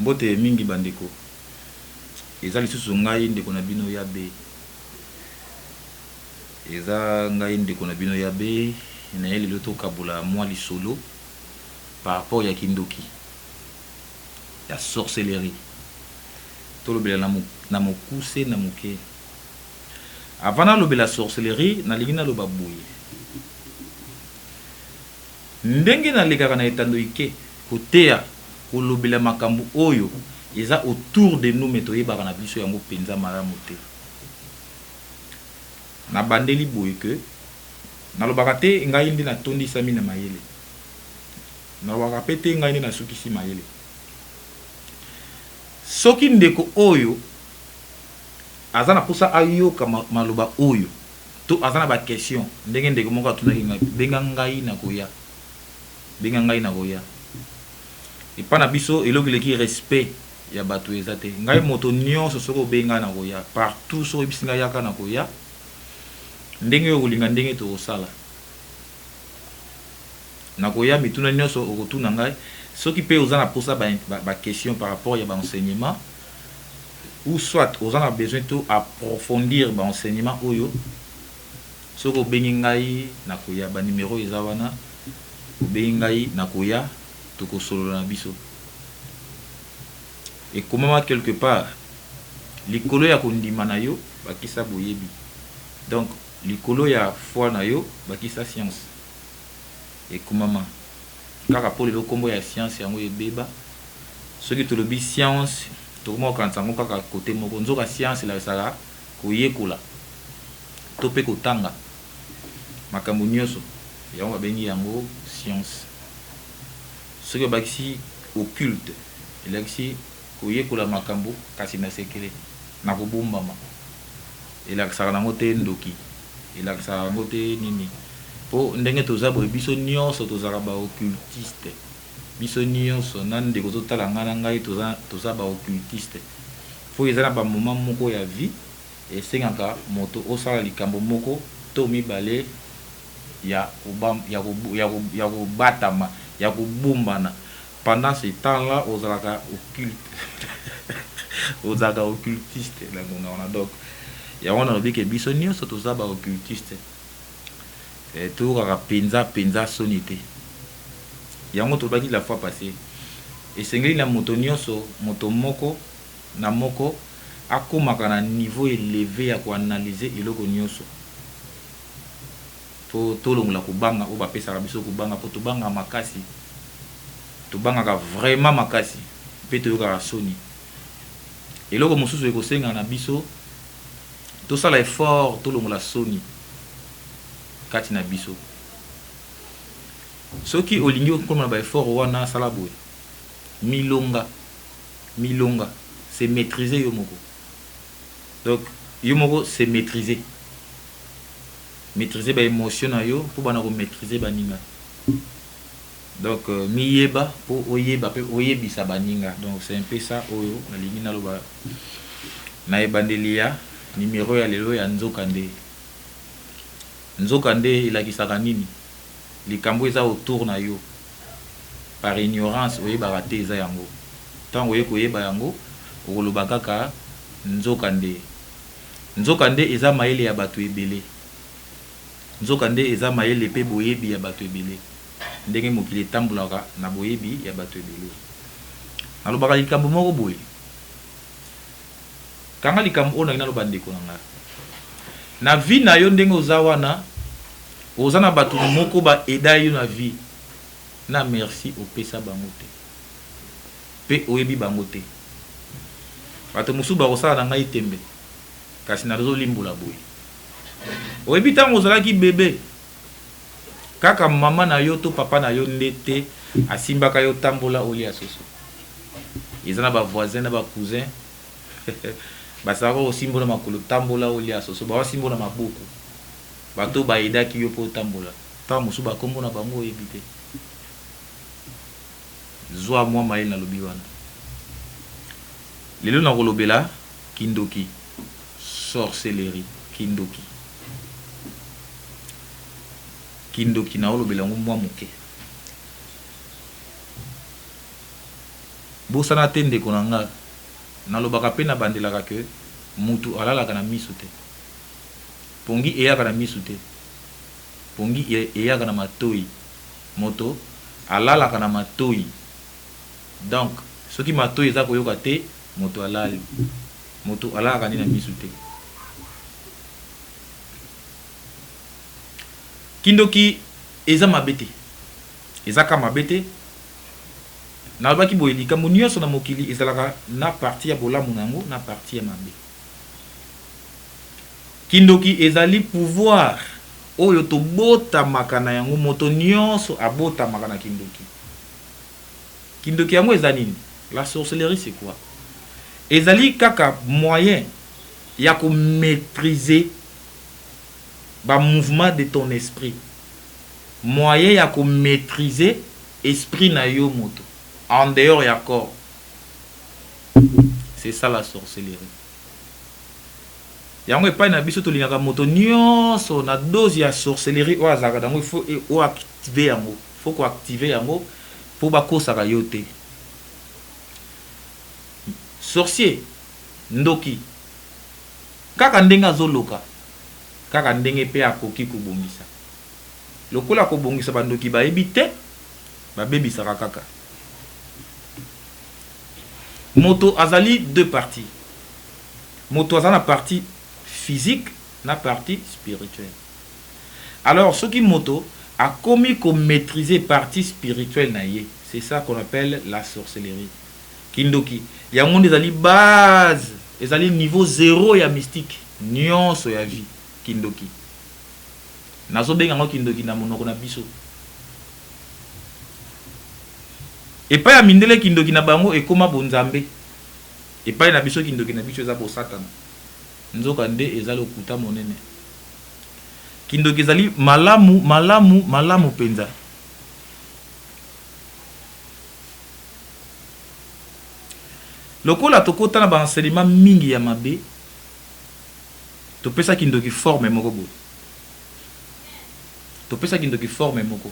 Mbote mingi ba ndeko. Eza lisusu ngai ndeko na bino Yabe. Eza ngai ndeko na bino Yabe, naye lelo tokabola mwa lisolo par rapport ya kindoki, ya sorcellerie. Tolobela na mokuse na moke. Avant nalobela sorcellerie, nalingi naloba boye. Ndenge nalekaka na etando ike koteya, kolobela makambo oyo eza autour de nous mais toyebaka na biso yango penza malamu te. Nabandeli boye que nalobaka te ngai nde natondisami na mayele. Nalobaka pe te ngai nde nasukisi mayele. Soki ndeko oyo aza na posa ayoka maloba oyo to aza na ba question ndenge ndeko moko atunaki ngai, benga ngai nakoya, benga ngai nakoya. Epa na biso eloko eleki respect ya batu eza te. Ngai moto nionso soki obengi ngai nakoya, partout soki oyebisi ngai yaka nakoya, ndenge okolinga ndenge tokosala. Nakoya mituna nionso okotuna ngai, soki pe oza na posa ba question par rapport ya ba enseignement ou soit oza na besoin to approfondir ba enseignement oyo, soki obengi ngai nakoya, ba numero eza wana, obengi ngai nakoya tokosolola na biso. Ekomama quelque part likolo ya kondima na yo bakisa boyebi, donc likolo ya foi na yo bakisa science. Ekomama kaka po lelo kombo ya science yango ebeba, soki tolobi science tokoma kokanisa yango kaka cote moko, nzoka science elakisaka koyekola to pe kotanga makambo nioso, yango babengi yango science. Soki babakisi occulte elakisi koyekola makambo kasi na sekele, na kobombama. Elakisaka nango te ndoki, elakisaka yango te nini. Po ndenge toza boye biso nionso tozalaka ba occultiste, biso nionso na ndeko ozo tala nga na ngai toza toza ba occultiste. Po eza na ba moment moko ya vie esengaka moto osala likambo moko to mibale ya ya kobatama, ya kobombana. Pendant ce temps là ozalaka occulte ozalaka occultiste na ngonga wana donc yango nalobi ke biso nionso toza ba occultiste toyokaka penza penza soni te yango tolobaki la fois passee esengeli na moto nionso moto moko na moko akomaka na niveau eleve ya ko analyser eloko nionso Po tolongola kobanga oyo bapesaka biso kobanga po tobangaka makasi tobangaka vraiment makasi pe toyokaka soni eloko mosusu ekosenga na biso tosala effort tolongola soni kati na biso soki olingi okoma na ba effort wana sala boye milonga milonga se maitriser yo moko donc yo moko se maitriser. Maitriser ba emotions na yo po banda ko maitriser baninga. Donc miyeba po oyeba pe oyebisa baninga. Donc c'est un peu ça oyo nalingi naloba na ebandeli ya numero ya lelo ya nzoka nde. Nzoka nde elakisaka nini? Likambo eza autour na yo par ignorance oyebaka te eza yango. Tango oye koyeba yango okoloba kaka nzoka nde. Nzoka nde eza mayele ya batu ebele. Nzoka nde eza mayele pe boyebi ya batu ebele. Ndenge mokili etambolaka na boyebi ya batu ebele. Nalobaka likambo moko boye. Kanga likambo oyo nalingi naloba ndeko na nga. Na vie na yo ndenge oza wana, oza na batu moko ba aida yo na vie. Na merci opesa bango te. Pe oyebi bango te. Bato mosusu bakosala na ngai tembe, kasi nazolimbola boye. Oyebi ntango ozalaki bebe, kaka mama na yo to papa na yo nde te asimbaka yo tambola olia soso. Eza na ba voisins na ba cousins basalaka kosimba yo na makolo tambola olia soso, baosimba yo na maboko. Bato oyo ba aidaki yo po otambola, ntango mosusu ba kombo na bango oyebi te. Zua mwa mayele nalobi wana. Lelo nakolobela kindoki, sorcellerie, kindoki. Kindoki naolobela yango mwa moke. Bosana te ndeko na nga, nalobaka pe nabandelaka que mutu alalaka na misu te. Pongi eyaka na misu te. Pongi eyaka na matoyi. Moto alalaka na matoyi. Donc soki matoyi eza koyoka te, moto alali. Moto alalaka nde na misu te. Kindoki eza mabe te. Eza ka mabe te. Nalobaki boye, likambo nionso na mokili ezalaka na partie ya bolamu na yango na partie ya mabe. Kindoki ezali pouvoir oyo tobotamaka na yango, moto nionso abotamaka na kindoki. Kindoki yango eza nini? La sorcellerie c'est quoi? Ezali kaka moyen ya ko maitriser ba mouvements de ton esprit. Moyen ya ko maitriser esprit na yo moto en dehors ya corps. C'est ça la sorcellerie. Yango epai na biso tolingaka moto nionso na dose ya sorcellerie oyo azalaka na yango il faut o activer yango. Faut ko activer yango po bakosaka yo te. Sorcier, ndoki, kaka ndenge azoloka, kaka ndenge pe akoki kobongisa. Lokola kobongisa ba ndoki bayebi te, babebisaka kaka. Moto azali deux parties. Moto aza na partie physique na partie spirituelle. Alors soki moto akomi ko maitriser partie spirituelle na ye, c'est ça qu'on appelle la sorcellerie. Kindoki, yango nde ezali base, ezali niveau zero ya mystique nionso ya vie, kindoki. Nazo benga yango kindoki na monoko na biso. Epai ya mindele kindoki na bango ekoma bonzambe. Epai na biso kindoki na biso eza bosatana. Nzoka nde eza lokuta monene. Kindoki ezali malamu, malamu, malamu penza. Lokola tokota na ba enseignement mingi ya mabe, Topesa kindoki forme moko boye. Topesa kindoki forme moko.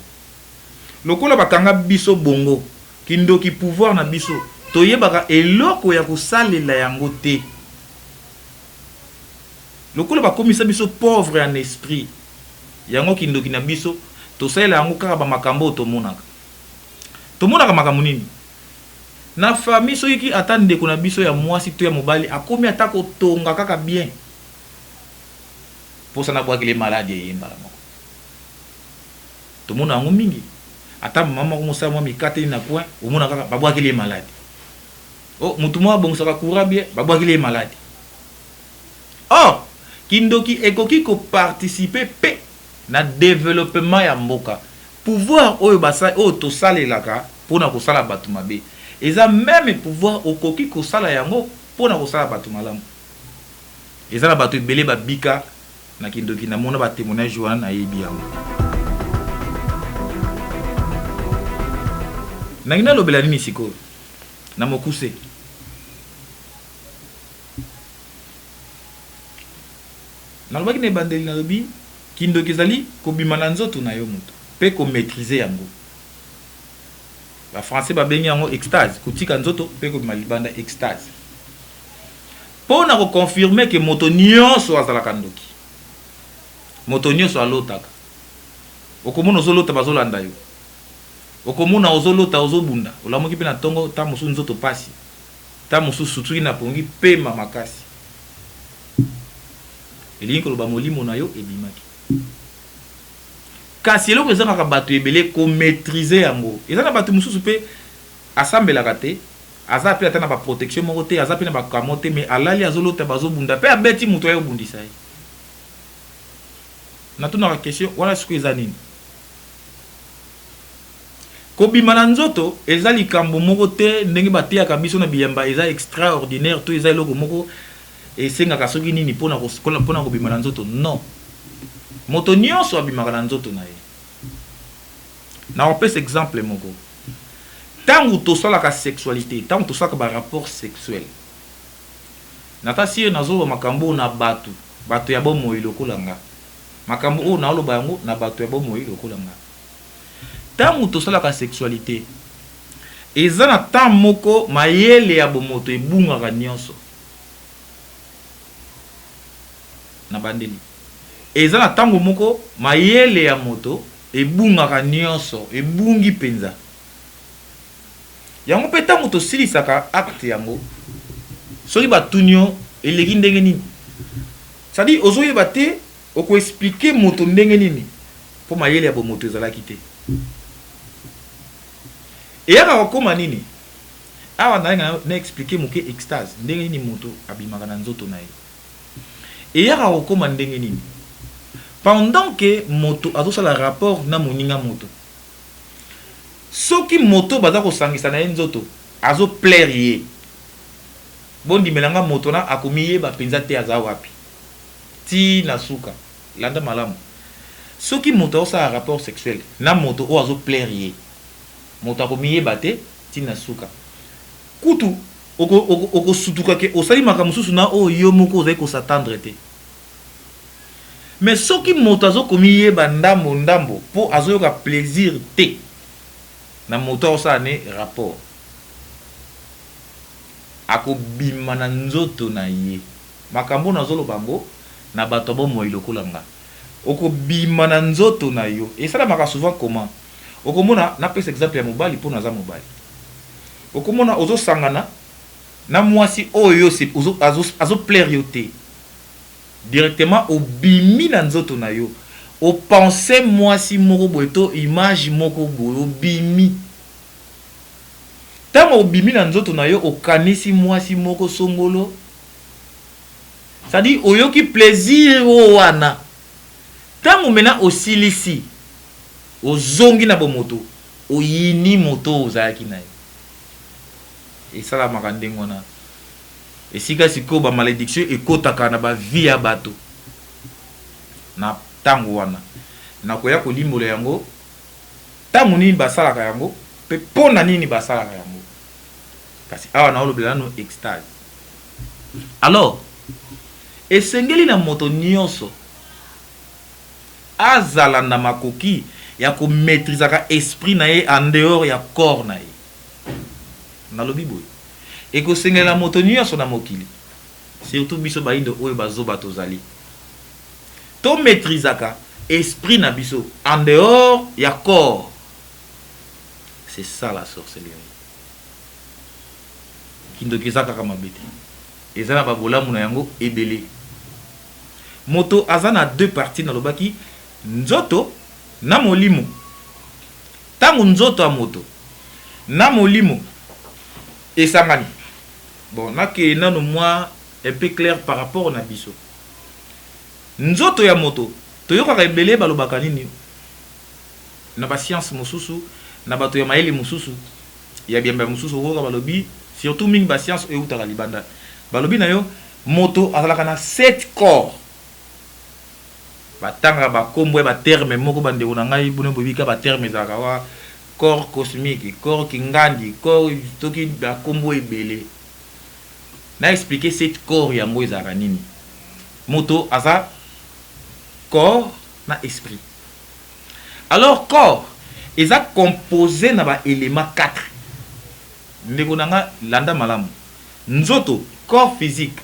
Lokola bakanga biso bongo, kindoki pouvoir na biso, toyebaka eloko ya kosalela yango te. Lokola bakomisa biso pauvre en esprit, yango kindoki na biso, tosalela yango kaka ba makambo oyo tomonaka. Tomonaka makambo nini? Na famille soki ki ata ndeko na biso ya muasi to ya mobali akomi ata kotonga kaka bien posa na buakela ye maladi eye mbala moko. Tomona yango mingi ata mama moko mosala mua mikateli na coin omona kaka babuakeli ye maladi. Oh mutu moko abongisaka courant bien babuakeli ye maladi. Or kindoki ekoki ko participer pe na developpement ya mboka. Pouvoir oyo basali oyo tosalelaka pona kosala batu mabe eza meme pouvoir okoki kosala yango pona kosala batu malamu. Eza na batu ebele ba bika na kindoki na mona ba temoignage wana na yebi yango. Nalingi nalobela nini sikoyo na mokuse? Nalobaki na ebandeli nalobi Kindoki ezali kobima na nzoto na yo moto pe ko maitriser yango. Ba français babengi yango extase, kotika nzoto pe kobima libanda extase. Po na ko confirmer que moto nionso azalaka ndoki. Moto nionso alotaka. Okomona ozolota bazolanda yo. Okomona ozolota ozobunda, olamuki pe na tongo tango mosusu nzoto pasi. Tango mosusu soki na pongi pema makasi. Elingi koloba molimo na yo ebimaki. Kasi eloko ezangaka batu ebele ko maitriser yango. Eza na batu mosusu pe asambelaka te, aza pe ata na ba protection moko te, aza pe na ba kamo te mais alali azolota bazobunda pe abeti mutu aye kobundisa ye. Natunaka question wana sikoyo eza nini? Kobima na nzoto eza likambo moko te ndenge bateyaka biso na biyamba eza extraordinaire to eza eloko moko esengaka soki nini pona pona kobima na nzoto non. Moto nionso abimaka na nzoto na ye. Nakopesa exemple moko. Tango tosalaka sexualite, tango tosalaka ba rapports sexuels, naza sur nazoloba makambo oyo na batu, batu ya bomoi lokola nga. Makambo oyo naoloba yango na batu ya bomoi lokola nga. Tango tosalaka sexualite, Eza na temps moko mayele ya bomoto ebungaka nionso. Na bandeli. Eza na tango moko mayele ya moto ebungaka nionso, ebungi penza. Yango pe tango tosilisaka acte yango, soki batuni yo eleki ndenge nini? C'est à dire ozoyeba te oko expliquer moto ndenge nini po mayele ya bomoto ezalaki te. Eyaka kokoma nini? Awa nalinga na expliquer moke extase, ndenge nini moto abimaka na nzoto na ye. Eyaka kokoma ndenge nini? Pendant que moto azosala rapport na moninga moto, soki moto baza kosangisa na ye nzoto azo plaire ye, bondimela nga moto wana akomiyeba penza te aza wapi ti na suka. Landa malamu, soki moto azosala rapport sexuel na moto oyo azo plaire ye, moto akomiyeba te ti na suka. Kutu okosutuka ke osali makambo mosusu na oyo yo moko ozali ko s'attendre te. Mais soki moto azo komiyeba ndambo ndambo po azoyoka plaisir te na moto azosala ne rapport, akobima na nzoto na ye. Makambo oyo nazoloba yango na bato ya bomoi lokola nga. Okobima na nzoto na yo. Esalamaka souvent comment? Okomona, napesa exemple ya mobali po naza mobali. Okomona ozosangana na mwasi oyo azo plaire yo te. Directement obimi na nzoto na yo. O penser mwasi moko boye to image moko boye obimi. Tango obimi na nzoto na yo okanisi mwasi moko songolo. C'est à dire oyoki plaisir oyo wana. Tango maintenant osilisi, ozongi na bomoto, oyini moto oyo ozalaki na ye. Esalamaka ndenge wana. Esika sikoyo ba malediction ekotaka na ba vie ya bato na tango wana. Nakoya kolimbola yango tango nini basalaka yango pe pona nini basalaka yango. Kasi awa naolobela nanu extase. Alors, esengeli na moto nionso azala na makoki ya ko maitrisaka esprit na ye en dehors ya corps na ye. Nalobi boye, ekosengela na moto nionso na mokili, surtout biso bayindo oyo ba zoba tozali, to maitrisaka esprit na biso en dehors ya corps. C'est ça la sorcellerie. Kindoki eza kaka mabe te. Eza na ba bolamu na yango ebele. Moto aza na deux parties nalobaki nzoto na molimo. Tango nzoto ya moto na molimo esangani, bon nakende nanu mwa un peu clair par rapport na biso. Nzoto ya moto toyokaka ebele balobaka nini na ba sciences mosusu, na bato ya mayele mosusu, ya biamba mosusu okoyoka balobi surtout mingi ba sciences oyo ewutaka libanda balobi na yo moto azalaka na sept corps. Batangaka ba kombo ya ba termes moko ba ndeko na ngai bino boyebi kaka ba termes ezalaka wa corps cosmique, corps kingandi, corps soki ba kombo ebele. Na expliquer sept corps yango ezalaka nini. Moto aza corps na esprit. Alors corps eza compose na ba elements 4. Ndeko na nga landa malamu. Nzoto, corps physique,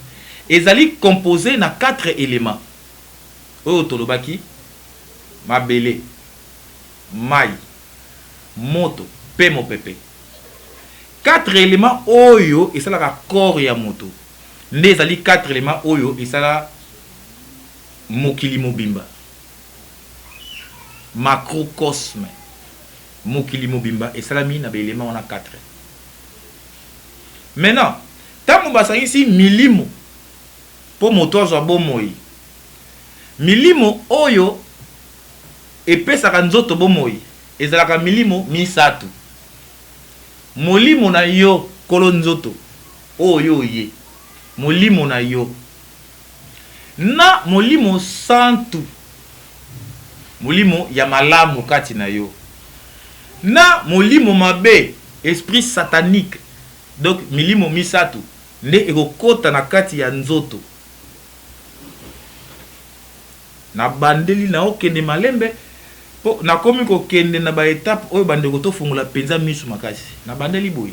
ezali compose na 4 elements oyo tolobaki, mabele, mayi, moto pe mopepe. 4 elements oyo esalaka corps ya moto nde ezali 4 elements oyo esala mokili mobimba. Macrocosme, mokili mobimba esalami na ba elements wana 4. Maintenant, tango basangisi milimo po moto azwa bomoi, milimo oyo epesaka nzoto bomoi ezalaka milimo misatu. Molimo na yo, kolo nzoto, oyo yo oye, molimo na yo, na Molimo Santu, molimo ya malamu kati na yo, na molimo mabe, esprit satanique, donc milimo misatu nde ekokota na kati ya nzoto. Na bandeli na okende malembe. Mpo nakomi kokende na ba etape oyo bandeko tofungola mpenza misu makasi. Nabandeli boye,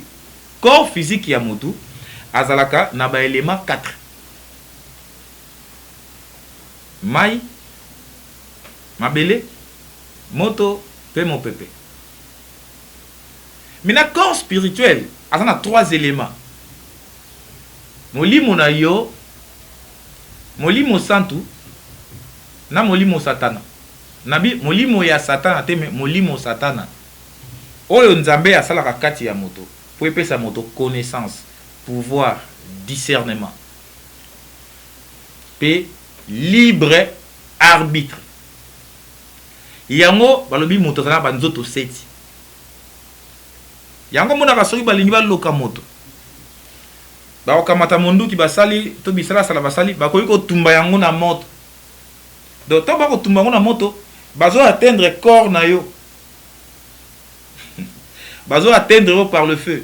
corps physique ya motu azalaka na ba elements 4: mai, mabele, moto mpe mopepe. Maintenant corps spirituel aza na 3 elements: molimo na yo, molimo santu na molimo satana. Nabi molimo ya satana te, mais molimo satana oyo Nzambe asalaka kati ya moto mpo epesa moto connaissance, pouvoir, discernement mpe libre arbitre. Yango balobi moto aza na banzoto seti. Yango monaka soki balingi baloka moto, bakokamata monduki basali to bisalasala basali, bakoki kotumba yango na moto. Donc ntango bakotumba yango na moto, bazo atteindre corps na yo, bazo atteindre yo par le feu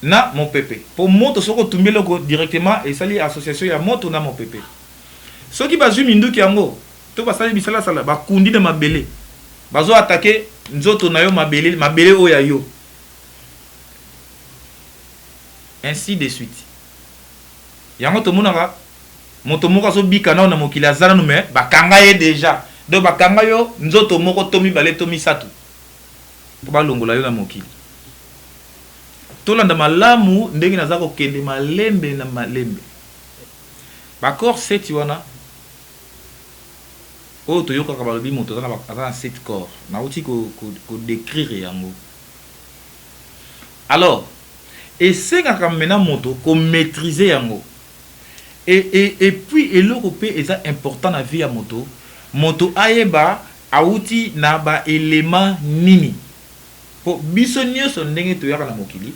na mopepe. Mpo moto soki otumbi eloko directement, esali association ya moto na mopepe. Soki bazwi minduki yango to basali bisalasala, bakundi na mabele, bazo attaquer nzoto na yo, mabele, mabele oyo ya yo, ainsi de suite. Yango tomonaka moto moko azobika nano na mokili, aza nanu, mais bakanga ye déjà. Donc bakanga yo nzoto moko to mibale to misato mpo balongola yo na mokili. Tolanda malamu ndenge naza kokende malembe na malembe. Bacorps seti wana oyo toyokaka balobi moto aza na sept corps, nauti kodécrire yango. Alors esengaka mena moto komaîtriser yango. Et puis eloko mpe eza important na vie ya moto, moto ayeba awuti na baélément nini. Mpo biso nyonso ndenge toyaka na mokili,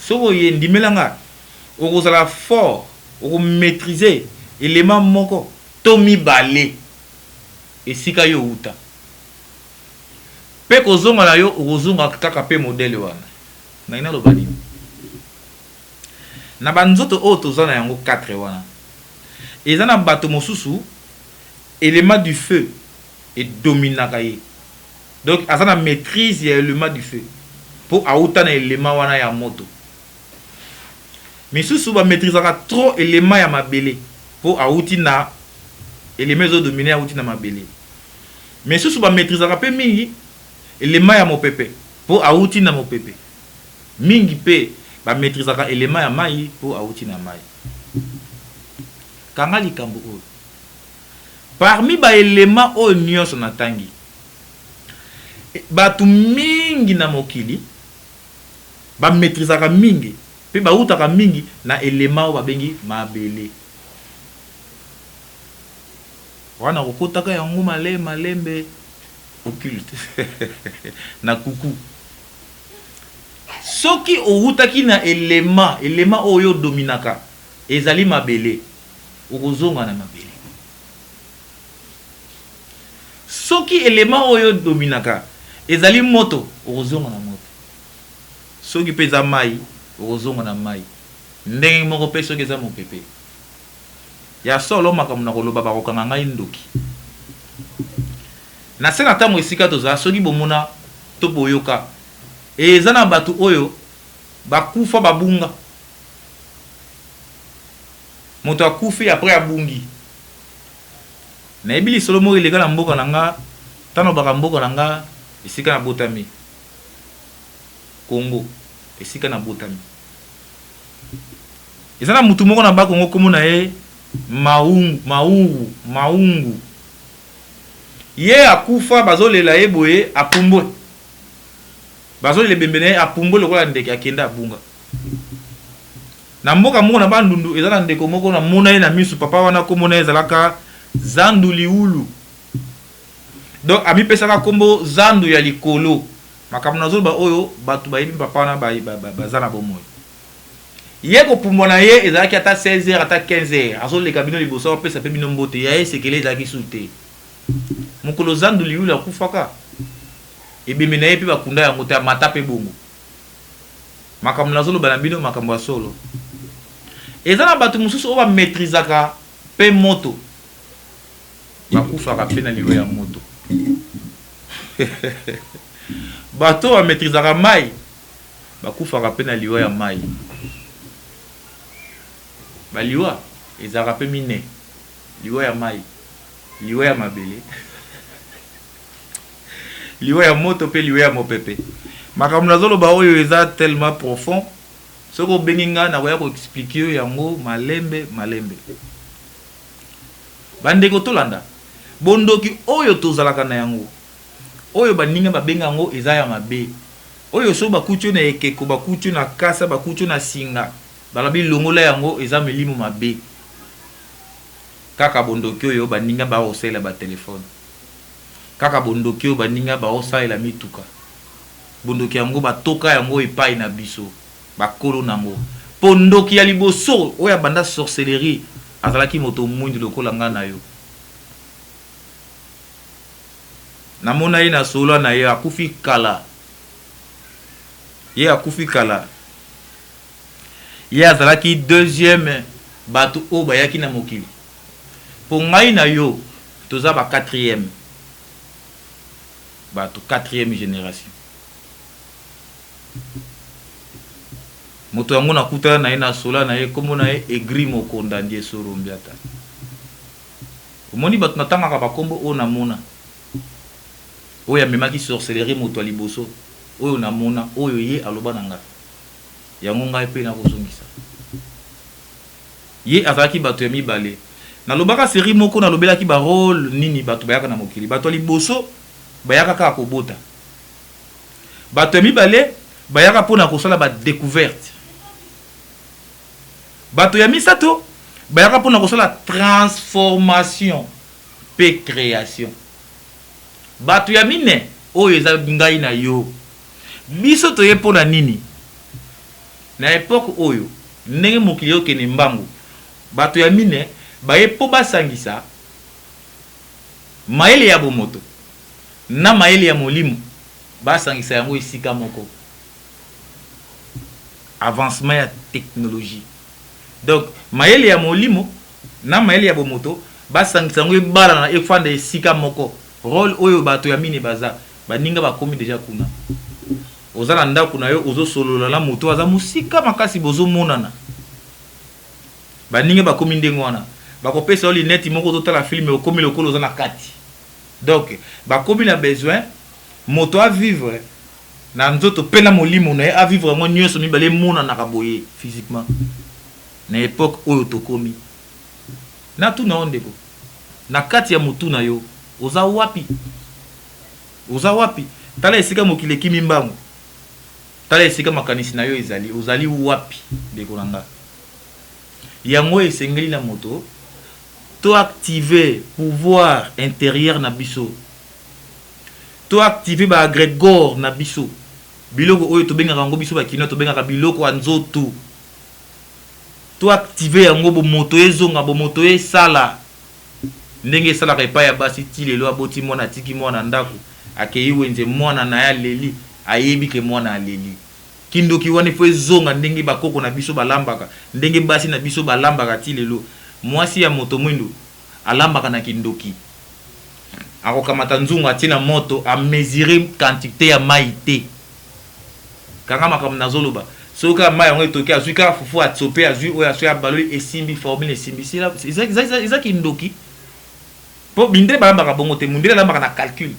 soki oye ndimelanga, okozala fort, okomaîtriser élément moko to mibale esika yo outa, mpe kozonga na yo okozonga kaka mpe modèle wana. Nangi naloba nini? Na banzoto oyo toza na yango 4 wana, eza na bato mosusu élément du feu edominaka ye, donc aza na maîtrise ya élément du feu mpo auta na élément wana ya moto. Misusu bamaîtrisaka trop élément ya mabele mpo auti na élément ezodomine, auti na mabele. Misusu bamaîtrisaka mpe mingi élément ya mopepe mpo auti na mopepe. Mingi mpe bamaîtrisaka élément ya mai mpo auti na mai. Kanga likambo oyo: parmi baélément oyo nyonso natangi, bato mingi na mokili bamaîtrisaka mingi mpe bautaka mingi na élément oyo babengi mabele wana. Kokotaka yango malembe malembe, occulte na kuku. Soki owutaki na élément oyo odominaka ezali mabele, okozonga na mabele. Soki élément oyo odominaka ezali moto, okozonga na moto. Soki mpe eza mai, okozonga na mai. Ndenge moko mpe soki eza mopepe. Ya solo, makambo na koloba, bakokanga ngai ndoki na se na ntango esika tozala. Soki bomona to boyoka, eza na bato oyo bakufa, babunga. Moto akufi, après abungi. Nayebi lisolo moko eleka na mboka na nga. Ntango baka mboka na nga, esika nabotami, Congo, esika nabotami, eza na mutu moko na Bakongo, nkombo na ye Maungu. Maungu, Maungu. Ye akufa, bazolela ye boye, apumbwe. Bazolela ebembe na ye, apumbwe lokola ndeke, akende, abunga na mboka moko na Bandundu. Eza na ndeko moko namona ye na misu, papa wana nkombo na ye ezalaka Zandu Liulu. Donc amipesaka nkombo Zandu ya Likolo. Makambo nazoloba oyo, bato bayebi papa wana, baza na bomoi. Ye kopumbwa na ye ezalaki ata 16 heures, ata 15 heures, azoleka bino liboso, apesa mpe bino mbote ya ye. Sekele ezalaki su te. Mokolo Zandu Liulu akufaka, ebembe na ye mpe bakunda yango te, amata mpe bongo. Makambo nazoloba na bino, makambo ya solo. Eza na bato mosusu oyo bamaîtrisaka mpe moto. Bakufaka mpe na liwa ya moto. Bato oyo bametrizaka mai bakufaka mpe na liwa ya mai. Baliwa ezalaka mpe mine: liwa ya mai, liwa ya mabele, liwa ya moto mpe liwa ya mopepe. Makambo nazoloba oyo eza tellement profond. Soki obengi ngai, nakoya koexpliquer yo yango malembe malembe. Bandeko, tolanda bondoki oyo tozalaka na yango, oyo baninga babenga yango eza ya mabe, oyo soki bakuti yo na ekeko, bakuti yo na kasa, bakuti yo na singa, balobi longola yango, eza milimo mabe. Kaka bondoki oyo baninga bakosalela batelefone, kaka bondoki oyo baninga bakosalela mituka, bondoki yango batoka yango epai na biso bakolo nango. Mpo ndoki ya liboso oyo abanda sorcellerie azalaki moto mwindu lokola ngai na yo. Namona ye na solo na ye, akufi kala. Ye akufi kala. Ye azalaki deuxième bato oyo bayaki na mokili. Mpo ngai na yo toza ba quatrième bato, quatrième génération. Moto yango nakutana na ye na sola na ye, nkombo na ye Egri Mokonda Ndie Soro Mbiata. Omoni, bato natangaka bakombo oyo namona, oyo amemaki sorcellerie, moto ya liboso oyo namona, oyo ye aloba na ngai, yango ngai mpe nakozongisa. Ye azalaki bato ya mibale. Nalobaka série moko, nalobelaki barôle nini bato bayaka na mokili. Bato ya liboso bayaka kaka kobota. Bato ya mibale bayaka mpona kosala badécouverte. Bato ya misato bayaka mpona kosala transformation mpe création. Bato ya mine oyo eza ngai na yo. Biso toye mpona nini na époque oyo? Ndenge mokili okende mbangu, bato ya mine baye mpo basangisa mayele ya bomoto na mayele ya molimo, basangisa yango esika moko. Avancement ya technologie. Donc mayele ya molimo na mayele ya bomoto, basangisa yango, ebalana, efanda esika moko. Rôle oyo bato ya mine baza, baninga bakomi déjà kuna. Oza na ndako na yo, ozosolola na moto aza mosika makasi, bozomonana. Baninga bakomi ndenge wana. Bakopesa yo lunettes moko, ozotala film, okomi lokola oza na kati. Donc bakomi na besoin moto avivre na nzoto mpe na molimo na ye, avivre yango nyonso mibale, emonanaka boye physiquement. Na époque oyo tokomi, natuna yo ndeko, na kati ya motu na yo oza wapi? Oza wapi? Tala esika mokili ekimi mbangu, tala esika makanisi na yo ezali. Ozali wapi, ndeko na nga? Yango esengeli na moto to active pouvoir intérieur na biso, to active baégrégore na biso, biloko oyo tobengaka yango, biso bakinois tobengaka biloko ya nzoto. To active yango, bomoto ezonga, bomoto esala ndenge esalaka epai ya basi. Ti lelo aboti mwana, atiki mwana ndako, akei wenze, mwana na ye aleli, ayebi ke mwana aleli. Kindoki wana ifo ezonga, ndenge bakoko na biso balambaka, ndenge basi na biso balambaka. Ti lelo mwasi ya moto mwindu alambaka na kindoki. Akokamata nzungu, atie na moto, amesure quantité ya mai te. Kanga makambo nazoloba. Soki kaka mai yango etoki, azwi kaka fufu, atsope, azwi oyo aswi, abaloli, esimbi formule, esimbi. Eza kindoki, mpo mindele balambaka bongo te. Mundele alambaka na calcul.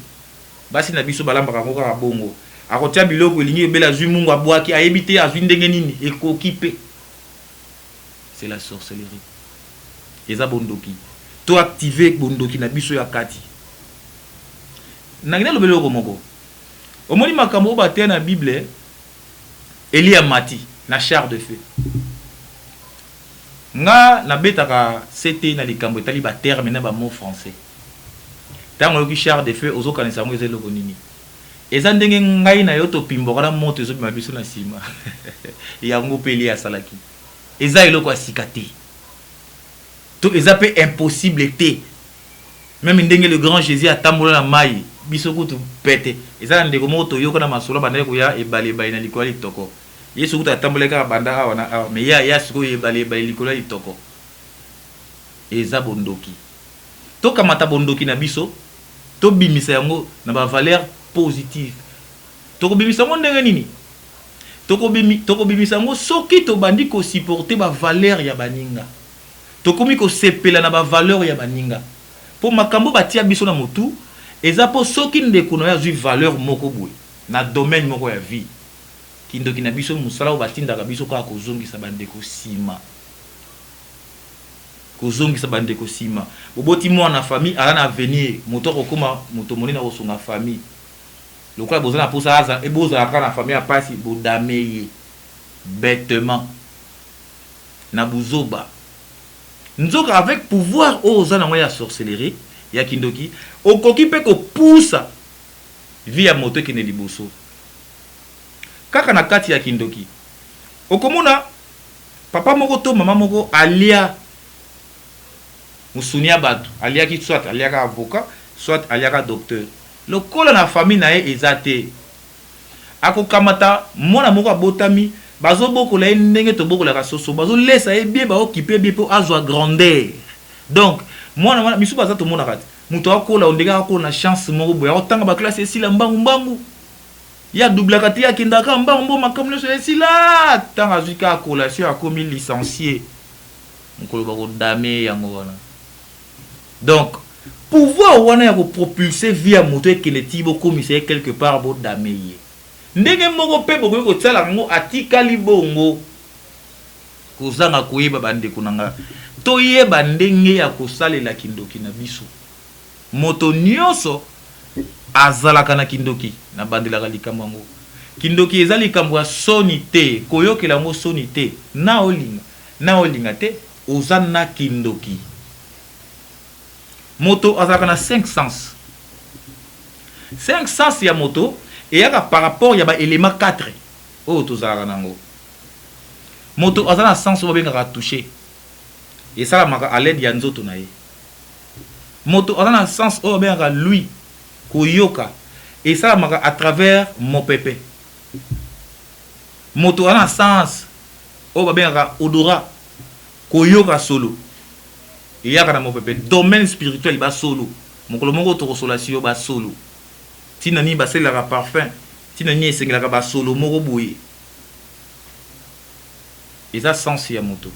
Basi na biso balambaka yango kaka bongo. Akotia biloko elingi ebele, azwi mungu, abwaki, ayebi te azwi ndenge nini, ekoki mpe. C'est la sorcellerie, eza bondoki. To active bondoki na biso ya kati. Nangi nalobeli eloko moko. Omoni makambo oyo bateya na Bible, Eli amati na char de feu. Nga nabetaka sete na likambo etali baterme na bamot français. Ntango oyoki char de feu, ozokanisa yango eza eloko nini? Eza ndenge ngai na yo topimbwaka na moto, ezobima biso na nsima. Yango mpe Eli asalaki. Eza eloko ya sika te, to eza mpe impossible te. Même ndenge le grand Jésus atambola na mai, biso kutu pete. Eza na ndeko moko toyoka na masolo, bandaki koya ebale ebale na likolo ya litoko. Yesu kutu atambolaki kaka banda awa na awa, mais ye aya sikoyo ebale ebale likolo ya litoko. Eza bondoki. Tokamata bondoki na biso, tobimisa yango na ba valeur positive. Tokobimisa yango ndenge nini? Tokobimisa yango soki tobandi ko supporter ba valeur ya baninga. Tokomi kosepela na ba valeur ya baninga. Po makambo batia biso na motu eza po soki ndeko na yo azwi valeur moko boye na domaine moko ya vie, kindoki na biso mosala oyo batindaka biso kaka kozongisa bandeko sima. Kozongisa bandeko sima. Boboti mwana na famille aza na avenir, moto akokoma moto monene akosunga famille. Lokola boza na posa aza bozala kaka na famille ya pasi, bodame ye betement na buzoba. Nzoka avec pouvoir oyo oza nango ya sorcellerie, ya kindoki, okoki pe kopusa vie ya moto ekende liboso. Kaka na kati ya kindoki, okomona papa moko to mama moko alia musuni ya batu, aliaki soit aliaka avocat, soit aliaka docteur. Lokola na famille na ye eza te, akokamata mwana moko abotami, bazobokola ye ndenge tobokolaka soso, bazolesa ye bien, baokipe bien po azwa grandeur. Donc mwana wana misu baza tomonaka te, moto akola ondenge akola na chance moko boye, akotanga ba classe esila mbangu mbangu, ye adoublaka te, ye akendaka mbangu mbangu, makambo nyonso esila. Ntango azwi kaka collation akomi licencié, mokolo bakodame ye yango wana. Donc pouvoir wana ya kopropulser vie ya moto ekende ti bokomisa ye quelque part, bodame ye. Ndenge moko mpe bokoki kotiala yango atikali bongo kozanga koyeba. Bandeko na nga, toyeba ndenge ya kosalela kindoki na biso. Moto nyonso azalaka na kindoki. Nabandelaka likambo yango, kindoki eza likambo ya soni te, koyokela yango soni te. Na olinga na olinga te, oza na kindoki. Moto azalaka na 5 sens. 5 sens ya moto eyaka par rapport ya baélément 4 oyo tozalaka nango. Moto aza na sens oyo babengaka toucher, esalamaka à l'aide ya nzoto na ye. Moto aza na sens oyo babengaka l'ouïe, koyoka, esalamaka à travers mopepe. Moto aza na sens oyo babengaka odorat, koyoka solo, eyaka na mopepe. Domaine spirituel, basolo, mokolo moko tokosola si yo basolo, ntina nini basalelaka parfum, ntina nini esengelaka basolo moko boye. Eza sens ya moto.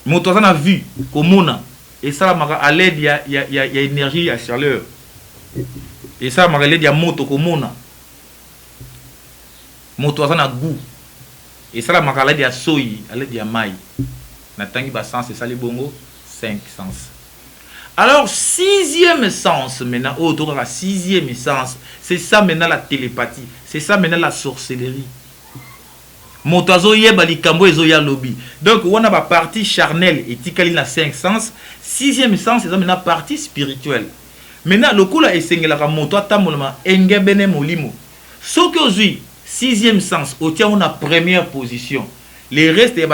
Moto aza na vue, komona, esalamaka à l'aide ya énergie ya chaleur, esalamaka à l'aide ya moto komona. Moto aza na goût, esalamaka à l'aide ya soyi, à l'aide ya mai. Natangi basens, esali bongo 5 sens. Alors sixième sens maintenant, oyo tokaka sixième sens, c'est ça maintenant la télépathie, c'est ça maintenant la sorcellerie. Moto azoyeba likambo ezoya lobi. Donc wana bapartie charnelle etikali na 5 sens. Sixième sens eza maintenant partie spirituelle. Maintenant lokola esengelaka moto atambolama engebene molimo, soki ozwi sixième sens, otia yango na première position, le reste ya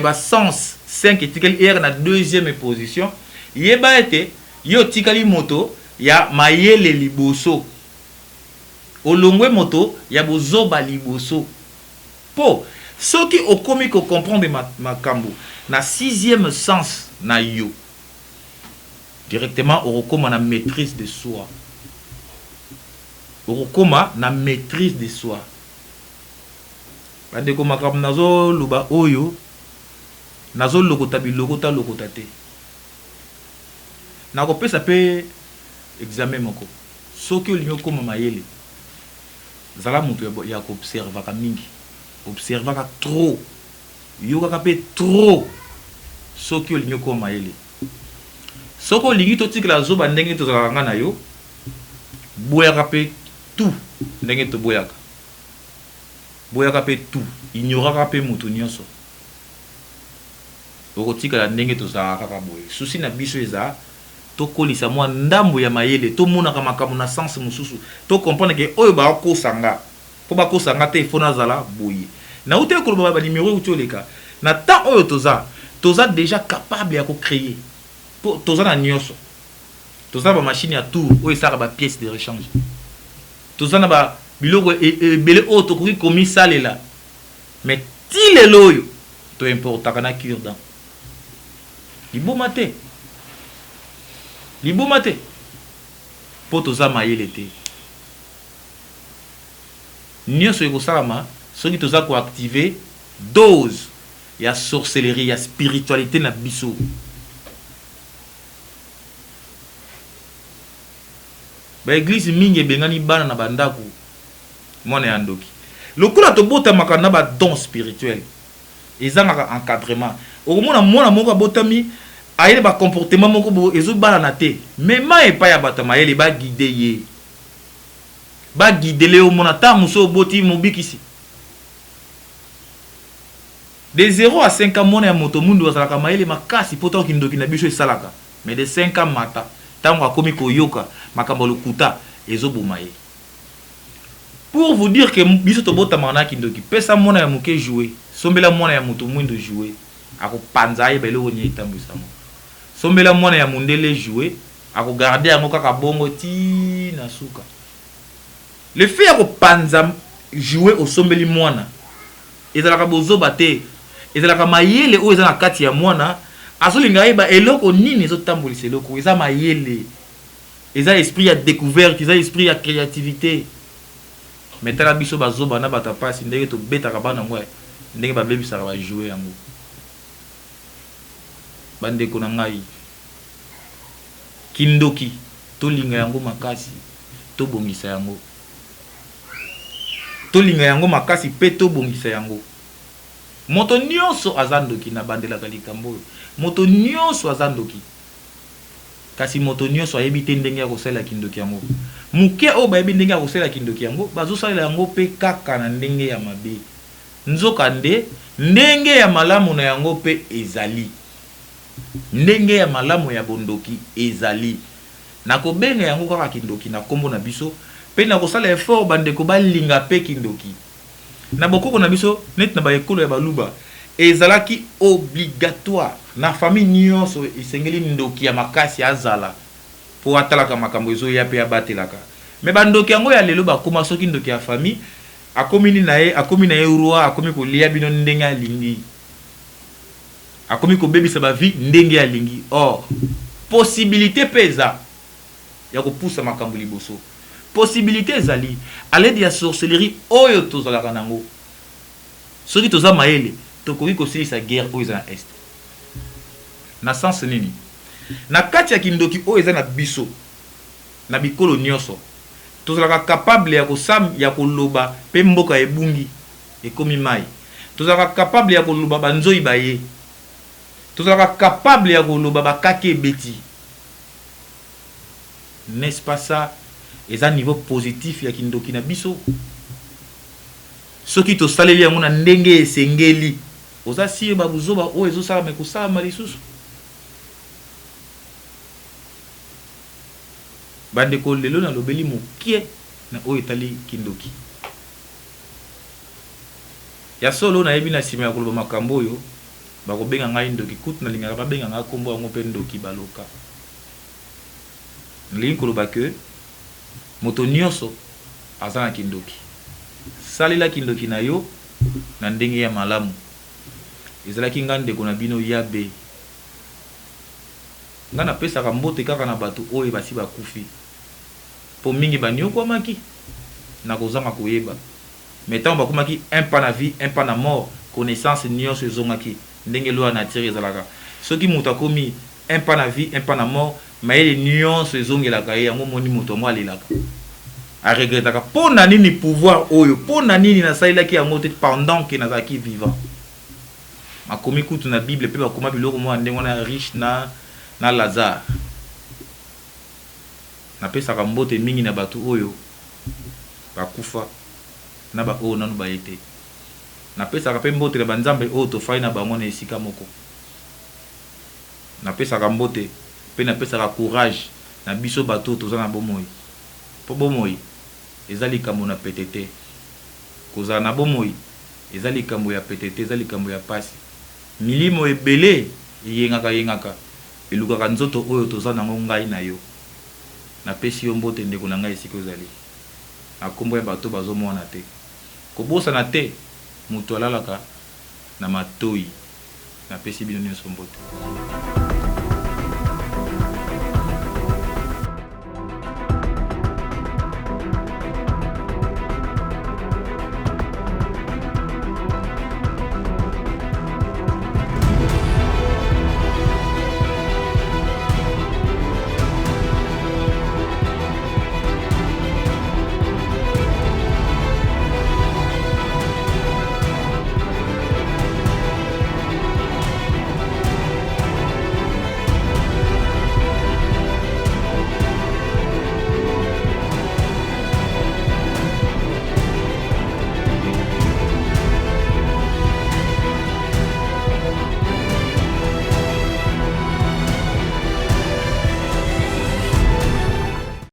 basens 5 etikali eyaka na deuxième position. Yeba ete yo otikali moto ya mayele liboso, olongwe moto ya bozoba liboso. Mpo soki okomi kocomprendre makambo na sixième sens na yo, directement okokóma na maîtrise de soi, okokóma na maîtrise de soi. Bandeko, makambo nazoloba oyo, nazolokota bilokota lokota te. Nakopesa mpe examen moko. Soki olingi okóma mayele, zala moto ya koobservaka mingi, observaka trop, yokaka mpe trop soki olingi okóma mayele. Soki olingi totikela zoba ndenge tozalaka nga na yo, boyaka mpe tout ndenge toboyaka, boyaka mpe tout, ignoraka mpe moto nyonso, okotikala ndenge tozalaka kaka boye. Souci na biso eza tokolisa mwa ndambo ya mayele, tomonaka makambo na sens mosusu, tocomprendre ke oyo bakosa nga, mpo bakosa nga te, ifo nazala boye. Nauti koloba banimero euti oleka. Na temps oyo toza déjà capable ya kocréer, mpo toza na nyonso. Toza na bamachine ya tour oyo esalaka bapièce de rechange, toza na biloko ebele oyo tokoki komisalela. Mais ti lelo oyo toimportaka na cure-dent. Liboma te. Liboma te mpo toza mayele te. Nionso ekosalama soki toza ko activer dose ya sorcellerie, ya spiritualite na biso. Ba eglises mingi ebengani bana na ba ndaku, mwana ya ndoki. Lokola tobotamaka na ba dons spirituels, ezangaka encadrement. Okomona mwana moko abotami aye na ba comportement moko boye ezo balana te. Mema epai ya bato ya mayele ba guider ye. Ba guidele yo omona tango mosusu oboti mobikisi. De 0 à 5 ans mwana ya moto mwindu azalaka mayele makasi po tango kindoki na biso esalaka mais de 5 ans mata tango akomi koyoka makambo ya lokuta ezo boma ye. Pour vous dire que biso tobotamaka na kindoki pesa mwana ya muke jouet sombela mwana ya moto mwindu jouet ako panza ayeba eloko nini etambwisa yango. Sombela mwana ya mundele jouet ako garder yango kaka bongo ti na suka. Le fait ya kopanza jouet osombeli mwana ezalaka bozoba te, ezalaka mayele oyo eza na kati ya mwana, azolinga ayeba eloko nini ezotambolisa eloko, eza mayele, eza esprit ya decouverte, eza esprit ya creativite. Mais tala biso bazoba na bato ya pasi ndenge tobetaka bana yango ndenge babebisaka ba jouet yango. Ba ndeko na ngai, kindoki tolinga yango makasi, tobongisa yango. Tolinga yango makasi pe tobongisa yango. Moto nionso aza ndoki, nabandelaka likambo oyo. Moto nionso aza ndoki. Kasi moto nionso ayebi te ndenge ya kosalela kindoki yango. Moke oyo bayebi ndenge ya kosalela kindoki yango, bazosalela yango pe kaka na ndenge ya mabe. Nzokande, ndenge ya malamu na yango pe ezali. Ndenge ya malamu ya bondoki ezali. Nakobenga yango kaka kindoki na kombo na biso pe nakosala effort bandeko balinga pe kindoki. Na bokoko na biso, neti na ba ekolo ya baluba, ezalaki obligatoire na famille nionso esengeli ndoki ya makasi azala po atalaka makambo ezoya pe abatelaka. Mais ba ndoki yango ya lelo bakoma soki ndoki ya famille akomi nini na ye, akomi na ye roi, akomi kolia bino ndenge alingi. Akomi kobebisa ba vie ndenge alingi or possibilite pe eza ya kopusa makambo liboso. Possibilite ezali à l'aide ya sorcellerie oyo tozalaka nango soki toza mayele tokoki kosilisa guerre oyo eza na est. Na sens nini? Na kati ya kindoki oyo eza na biso na bikolo nioso tozalaka capable ya kosam ya koloba pe mboka ebungi ekomi mayi. Tozalaka capable ya koloba ba nzoyi baye. Tozalaka capable ya koloba ba kake ebeti. N'est-ce pas ça eza niveau positif ya kindoki na biso? Soki tosaleli yango na ndenge esengeli, oza sur ba buzoba oyo ezosalama ekosalama lisusu? Ba ndeko lelo nalobeli mokie na oyo etali kindoki. Ya solo, nayebi na sima ya koloba makambo oyo, bakobenga ngai ndoki, kutu nalingaka babenga ngai kombo yango mpe ndoki baloka. Nalingi koloba que moto nionso aza na kindoki. Salela kindoki na yo na ndenge ya malamu. Ezalaki ngai ndeko na bino Yabe. Ngai napesaka mbote kaka na bato oyo basi bakufi, mpo mingi baniokwamaki na kozanga koyeba. Mais tango bakomaki un pas na vie un pas na mort connaissance nionso ezongaki ndenge loi ya nature ezalaka soki mutu akomi un pas na vie un pas na mort mayele nionso ezongelaka ye yango omoni mutu yango alelaka a regrettaka pona nini pouvoir oyo pona nini nasalelaki yango te pendant que nazalaki vivant makomi kutu na bible pe bakoma biloko moko ya ndenge wana riche na na Lazare napesaka mbote mingi na batu oyo bakufa na ba oyo nanu baye te. Napesaka pe mbote na ba nzambe oyo tofandi na bango na esika moko. Napesaka mbote pe napesaka courage na biso batu oyo toza na bomoi. Po bomoi eza likambo na pete te. Kozala na bomoi eza likambo ya pete te, eza likambo ya pasi. Milimo ebele eyengaka yengaka, elukaka nzoto oyo toza nango ngai na yo. Napesi yo mbote ndeko na ngai esika ozali. Na kombo ya bato bazo mona te. Kobosana te mutu alalaka na matoyi. Napesi bino nionso mbote.